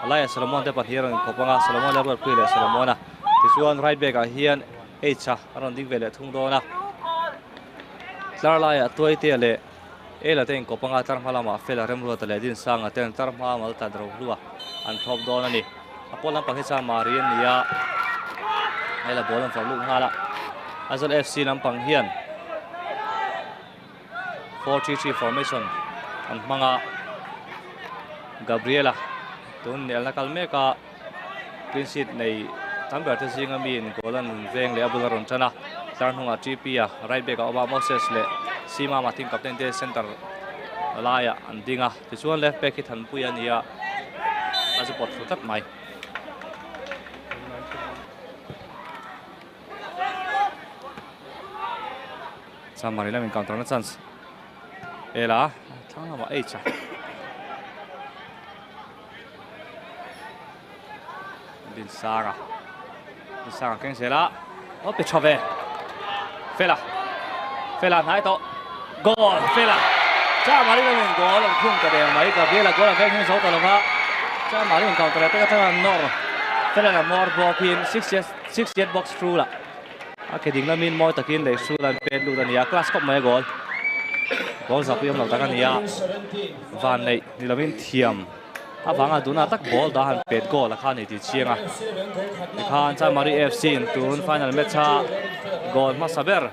A laiah Solomon te pahnih a rawn inkawp ang a, Solomon leh Ruatpuii leh Solomon-a. Tichuan right back ah hian H-a a rawn ding ve leh thung dawn a. Tlar laiah Tuaitea leh Ela te inkawp ang a, tlar hma lamah Fela Remruata leh Dinsanga ten tlar hma mal tlat Rohlua an thlawp dawn a ni. A pawl lampang hi chuan Mari an ni a, Ela ball an vawrh lut nghal a. Aizawl FC lampang hian 4-3-3 formation an hmang a, Gabriela tun nelna kal mek a, clean sheet nei tam ber te zinga miin goal an veng leh a bul a rawn tan a, tlar hnungah TP a right back a awm a, Moses leh Sima Martin captain te center laiah an ding a, tichuan left back hi Thanpui a ni a, a zu pawt thlu tlat mai. Chamari lamin counter na chance ela thlang lamah H a. Dinsanga Dinsanga keng zel a aw pe tha ve Fela Fela hnai tawh goal Fela Chamari lamin goal an khung ta deng mai Gabriela goal a veng hming zo ta lova Chamari in counter attack atanga nawr Fela la nawr bawkin 60th box through la. A ke ding lamin mawi takin lei hrul an pet lut a ni a, class khawp mai a goal. Goal zapui awm lo tak a ni a, van neih ni lovin thiam avanga tunah tak ball dah han pet goal a kha a ni tih chiang a. Tikhan Chanmari FC in tun final match a goal hmasa ber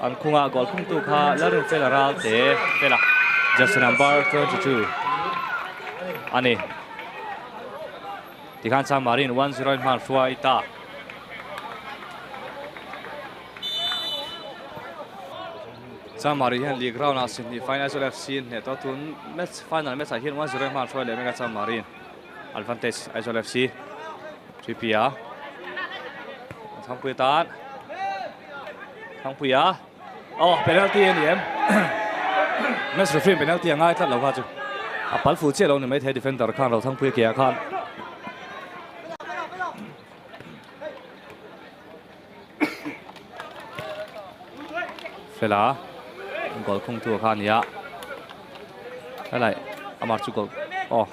an khung a, goal khungtu kha Lalrinfela Ralte Fela jersey number 22 a ni. Tikhan Chanmari in 1-0 in hman hruai ta. Chamari hian league round ah Sydney final Aizawl FC in hneh tawh tun match final match ah hian 1-0 hman hruai leh mek a Chamari in advantage Aizawl FC Tripia Thangpuia tan Thangpuia oh penalty a ni em match referee penalty a ngai tlat lo kha chu a pal fu chiah lo ni mai thei defender khan ro Thangpuia ke ah khan. Fela goal khung tu kha ania helai amar chu goal oh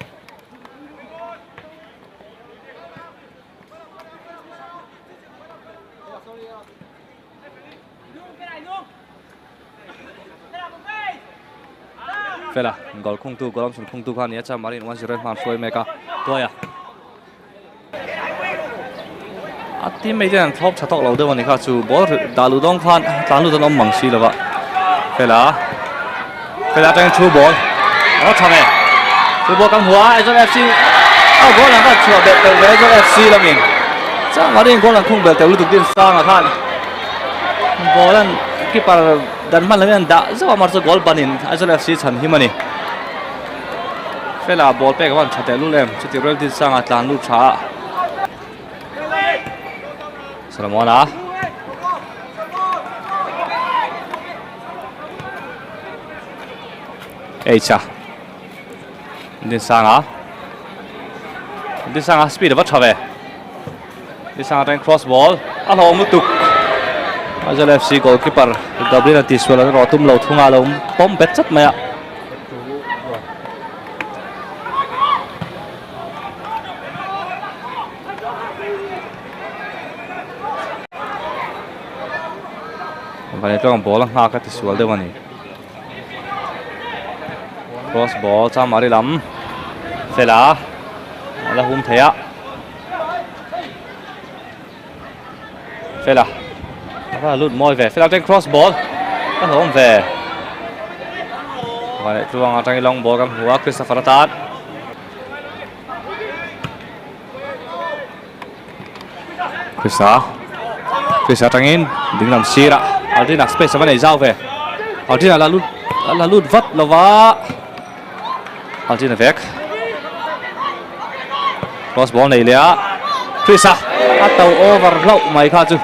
Fela goal khung tu goal awm chhun khung tu kha ania chuan Marin 1-0 hman hruai mek a tuaia A team mate an thlawp tha tawk lo deuh a ni kha chu ball dah luh dawn khan tlan lut an awm mang si lova Fela Fela atangin thu ball a va tha ve thu ball kan hmu a Aizawl FC a goal an van chhuah belh belh ve Aizawl FC lamin chuan mahni goal an khung belh teuh lutuk din sanga khan ball an keeper dan hman lovin an dah zauh a mahse goal banin Aizawl FC chhan him a ni. Fela ball pek a van tha teh lul em chuti rual din sanga tlan lut tha a Solomon a H a din sanga din sanga speed a va tha ve din sanga atangin cross ball a hlawm lutuk Aizawl FC goalkeeper Gabriel a tihsual an rawh tum lo thunga lo pawm bet chat mai a. Vane chuan ball a nghak a ti sual deuh a ni. Cross ball Chamari lam Fela a la hum thei a. Fela a va lut mawi ve Fela atangin cross ball a hlawm ve Vaneh tluang atangin long ball kan hmu a Christopher atan Krista Krista atangin dinglam sirah Aldrin-a space a va nei zau ve Aldrin-a la lut la lut vat lova Aldrin-a vek Cross ball nei leh a Chris a a to over hlauh mai kha chu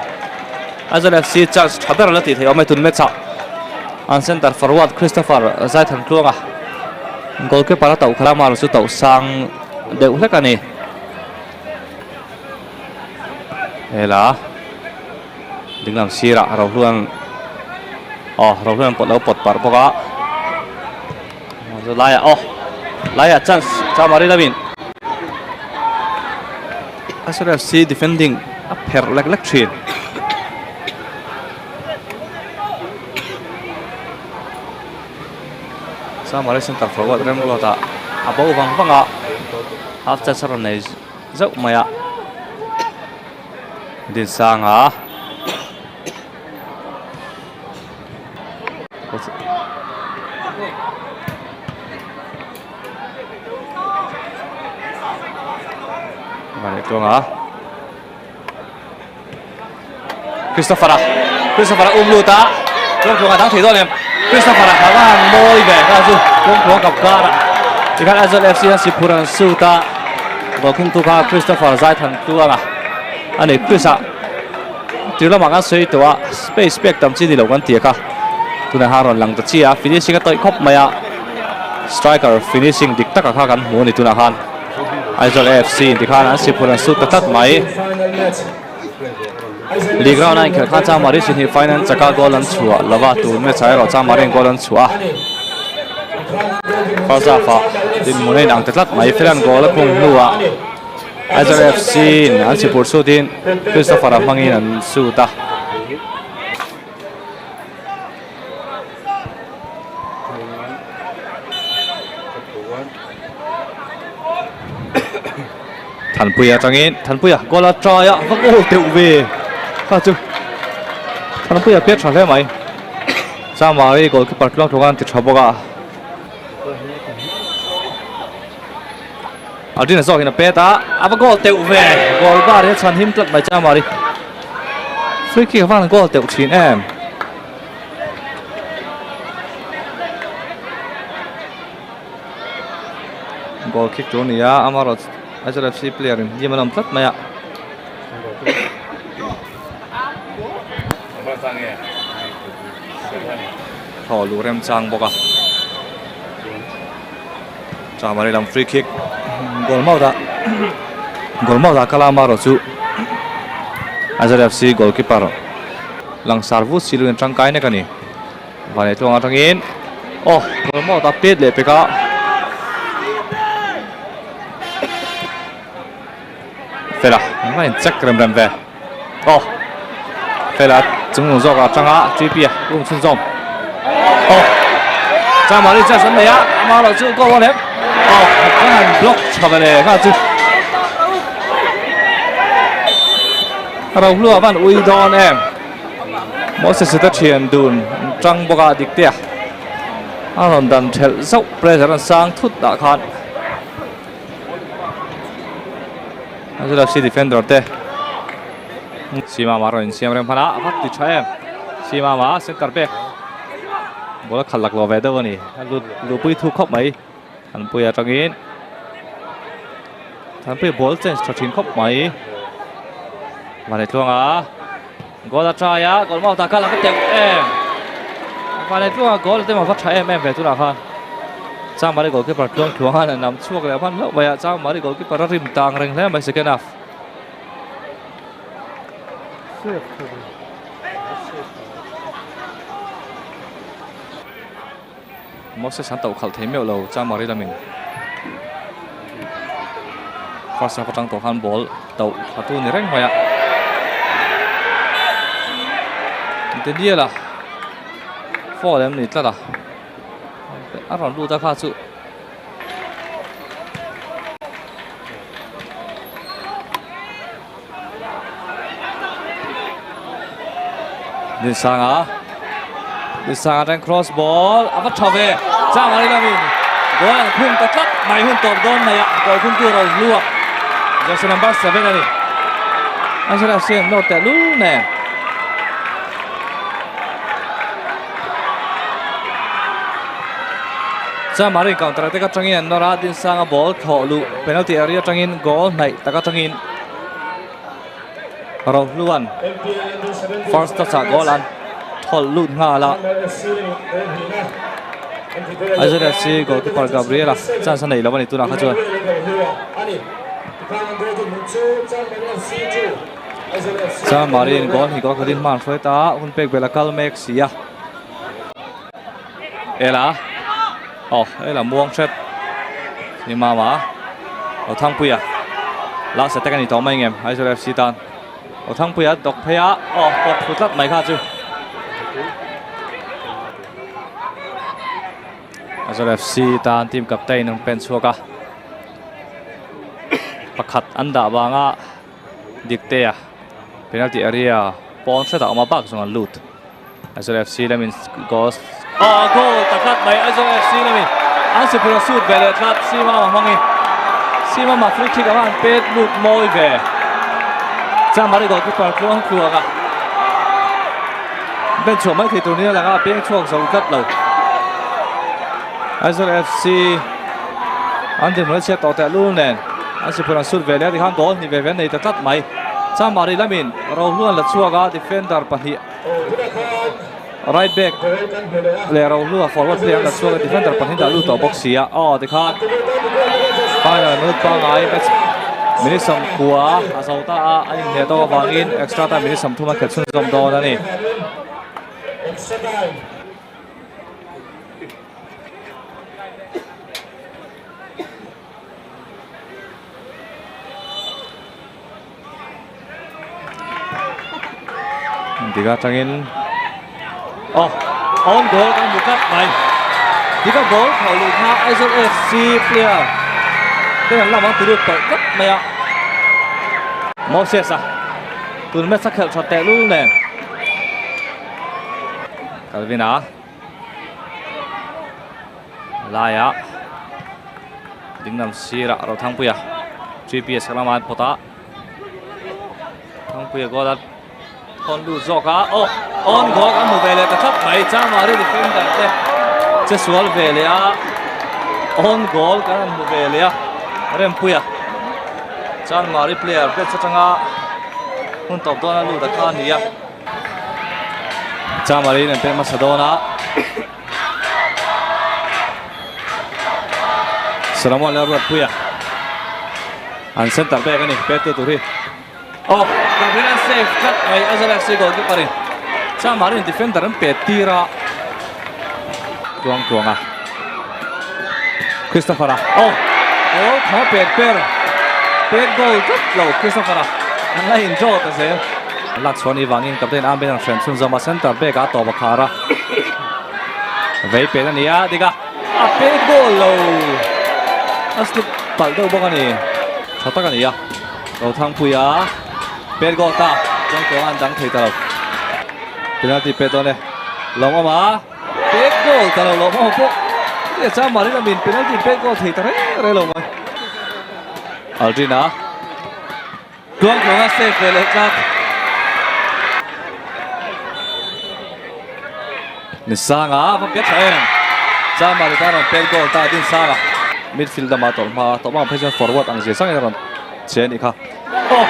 Aizawl FC chance tha ber la tih theih awm e tun match ah an center forward Christopher Zaithan Tluanga goalkeeper a toh khalh a mar chu toh sang deuh hlek a ni hela dinglam sirah Rohluan aw Rohluan pawt lo pawt parh bawk a. Laiah aw laiah chance Chamari lamin Aizawl FC defending a pherh lek lek thin. Chamari center forward Remruat ah a bo vang vang a, half chance a rawn nei zeuh mai a, Dinsanga. Christopher a Christopher a um lut a Tluangtluanga dang thei dawn em Christopher a kha han mawi ve kha chu Tluangtluang kap kar a tikhan Aizawl FC hian Siphur an suit a goal khungtu kha Christopher Zaithan Tluanga a ni Chris a tir lamah kan sawi tawh a space pek tam chi ni lo kan ti a kha tunah khan rawn lang ta chi a finishing a tawih khawp mai a striker finishing dik taka kha kan hmu a ni tunah khan Aizawl AFC in tikhan an siphur an sut ta tlat mai league round a inkhelh khan Chamari si hnih final chaka goal an chhuah lova tun match ah erawh Chamari in goal an chhuah a first half ah dinhmun a inang ta tlat mai Filan goal a khung hnuah Aizawl FC in an sipur sutin Christopher a hmangin an sut a. Thanpuia atangin Thanpuia goal a try a va goal deuh ve kha chu Thanpuia pet tha hle mai Chamari goalkeeper tluang tluang an ti tha bawk a. Aldrin zawkin a pet a, a va goal teuh ve, goal bar hi a chhan him tlat mai Chamari. Free kick avan goal teuh thin em. Goal kick tur a ni a, amarawh Aizawl FC player in hliam an awm tlat mai a. Thaw luh remchang bawk a. Chamari lam free kick goal mauh dah goal mauh dah kala amarawh chu Aizawl FC goalkeeper langsar vut si luin tangkai nek a ni. Vaneh tluang atangin aw goal mauh dah pet leh pek a. Fela engmah in check rem rem ve aw Fela chung zawk ah atanga TP a room chhun zawm aw Chamari chance an nei a amah erawh chu goal a lem aw kan han block tha ve le kha chu Rohlua van ui dawn em Moses te thian dun tang bawk a dik te a a rawn dan thelh zauh pressure an sang thut dah khan. Aizawl FC defender te Simama rawn insiam rem hman a, a va ti tha em. Simama center back ball a khalh laklawh ve deuh a ni. A lut luhpui thu khawp mai. Thanpuia atangin Thanpuia ball change tha thin khawp mai. Vanetluanga goal a try a, goal mouth ah kal a va teuh em. Vanetluanga goal te mah va tha em em ve tunah khan. Changmari goalkeeper tluang tluang a nam chhuak leh hman hlauh mai a, Changmari goalkeeper a rim tang reng hle mai second half. Moses an tauh khalh thei meuh lo Changmari lamin first half atang tawh khan ball tauh tha tu ni reng mai a. Daniel a foul em ni tlat a. A rawn lut a kha chu Dinsanga Dinsanga atang cross ball a va tha ve Chang a lamin goal an khung ta tlat mai hun tawp dawn mai a goal khung tu ro hluak jersey number 7 a ni Angela Sian nawr teh lul nen. Chamari counter attack atangin an nawr a, Dinsanga ball thlawh luh penalty area atangin goal hnaih tak atangin Rohluan first touch ah goal an thawlh lut nghal a. Aizawl FC goalkeeper Gabriel-a chance a nei lo a ni tunah kha chuan. Chamari-in goal hnih goal khatin hma an hruai ta a, hun pek belh a kal mek si a. Ela aw ela muang hret ni mama aw thangpuia. Last attack a ni tawh mai ngem Aizawl FC tan. Aw Thangpuia dawk phei a, aw pawt thlu tlat mai kha chu. Aizawl FC tan team captain an pen chhuak a. Pakhat an dah vanga Diktea penalty area pawn hretah awm a bak zawng an lut. Aizawl FC lamin goal aw goal ta tlat mai Aizawl FC lamin an si phur sut ve leh tlat Sima ma hmangin Sima ma free kick anga an pet lut mawi ve Chamari goalkeeper tluang tluang a ben chhuah mai thei tur nia langa a peng chhuak zo tlat lo Aizawl FC an dinhmun a chhiat tawh teh lul nen an si phur an sut ve leh a tikhan goal hnih ve ve an nei ta tlat mai Chamari lamin Rohlu an la chhuak a defender pahnih Right back leh Rohlua forward player an la chhuak a defender pahnih dah lut tawh bawk si a aw tikhan final minute pangai match minute sawmkua a zo ta a an inhneh tawk avangin extra time minute sawmthum a khelh chhunzawm dawn a ni. Dika atangin oh on goal kan hmu tlat mai Dika ball khalh luh kha Aizawl FC player ten an lamah ti lut palh tlat mai a Moses a tun match a khelh tha teh lul nen Calvin a laiah dinglam sirah Rothangpuia GPS lama an pawt a Thangpuia goal a thawn lut zawk a aw on goal kan hmu ve leh ta tlat mai Chamari defender te che sual ve leh a on goal kan han hmu ve leh a Rempuia Chanmari player bench atanga hun tawp dawn a lut a kha a ni a Chamari in an pek hmasa dawn a. Solomon leh Ruatpuia an center back a ni pet tu tur hi oh Gabriel save tlat mai Aizawl FC goalkeeper in Chamari in defender an pet tir a tluang tluang a Christopher a oh goal thang a pet per pet goal tlat lo Christopher a an la in draw ta zel lak chhuah ni vangin captain Amen an hren chhunzawm a center back a tawp a khar a. Vei pet a ni a, dik a, a pet goal lo. A slip palh deuh bawk a ni. Tha tak a ni a, Rothangpui a pet goal ta, chuan kawng an dang thei ta lo. Penalty pet dawn e, Lawmawm a pet goal ta lo, Lawmawm pawh leh chuan Marina min penalty pet goal thei ta reng reng lo mai. Aldrin a. Tluang tluanga save ve leh tlat. Nisanga va pet tha em. Chamari tan rawn pet goal ta Dinsanga. Midfield lama tawlh hma tawlh hma ang phei chuan forward ang zir sangin a rawn che a nih kha. Aw!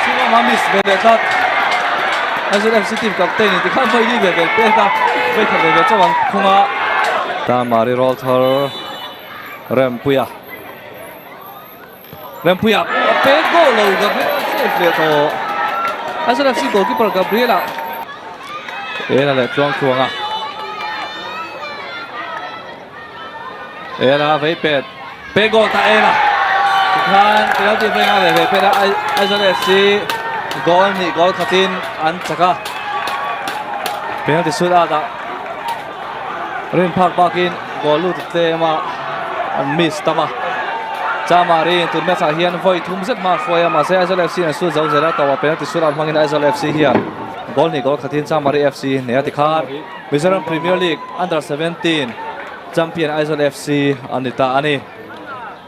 Singama miss ve leh tlat. Aizawl FC team captain in tikhan vawi li ve ve pet a, vawi khat ve ve chauh ang khung a. Chamari roll thar Rempuia. Rempuia a pet goal lo Gabriel a save leh tawh. Aizawl FC goalkeeper Gabriel a en a leh tluang tluang a. En a vei pet pet goal ta en a. Tikhan penalty veng a ve ve pet a Aizawl FC goal hnih goal khatin an chak a. Penalty shoot out ah Rin phak bakin goal lut tlem a an miss tam a. Chamari tun match ah hian vawi thum zet hma a hruai a mahse Aizawl FC an su zo zel a tawp a penalty shootout hmangin Aizawl FC hian goal hnih goal khatin Chamari FC hneh a ti khan Mizoram Premier League Under 17 champion Aizawl FC an ni ta a ni.